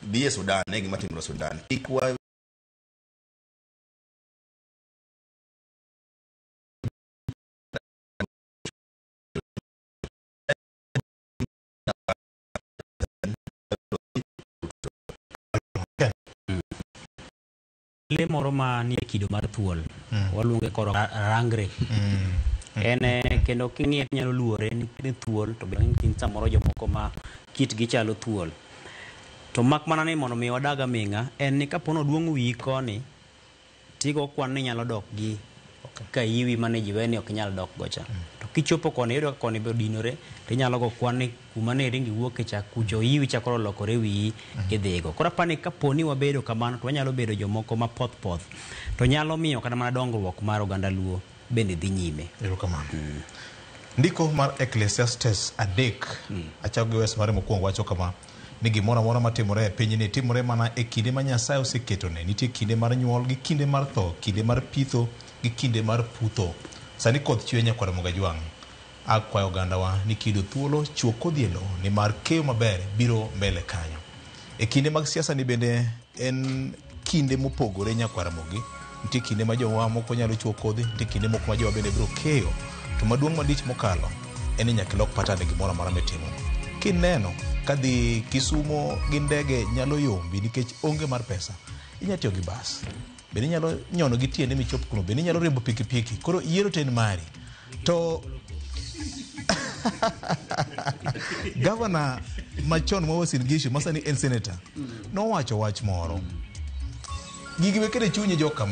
Dhi e Sudan, ne gima timore Sudan. Kik wa Le moro ma nie kido mar thuol waluonge koro rangre. En kendo king'iye inyalo luore ni thuol to be samoro jomoko ma kitgi chalo thuol. To mak mana ni mondo mi wadag aming'a en ni kapo ni oduong' wiyi koni tigo kwan ni nyalo dok gi ka iwi mane ji we ni ok inyal dok go cha. To kichopo koni iyudo ka koni be odinore tinyalo go kwan ni kuma ne iringo iwuoke cha kucho iwi cha koro olokore wiyi idhigo. Koro apani kapo ni wabedo kamano to wanyalo bedo jomoko ma poth poth to nyalo miyo kata mana dongruok mar oganda Luo bende dhi nyime. Erokamano. Ndiko mar Ecclesiastes 3 achako gi wes mare mokwongo wacho kama ni gimoro amora matimore e pinyni timore mana e kinde ma Nyasaye oseketone. Nitie kinde mar nyuol gi kinde mar tho, kinde mar pitho gi kinde mar putho. Sani koth chwe nyakwar Mogajwang'. Akwayo ogandawa ni kiyudo thuolo chuo kodhi e lowo nimar keyo maber biro mbele kanyo. E kinde mag siasa ni bende en kinde mopogore nyakwar Ramogi. Nitie kinde ma jowa moko nyalo chuo kodhi, nitie kinde moko ma jowa bende biro keyo. To maduong' malich mokalo en ni nyaka ilok pattern e gimoro amora mitimo. Kineno ka dhi Kisumo gi ndege nyalo yombi nikech onge mar pesa, inyalo tiyo gi bas. Bende inyalo nyono gi tiende michop kuno, bende inyalo riembo pikipiki. Koro yiero to en mari. To gavana machon ma Uasin Gishu ma sani en senator nowacho wach moro. Gigi we kete chunyi joka.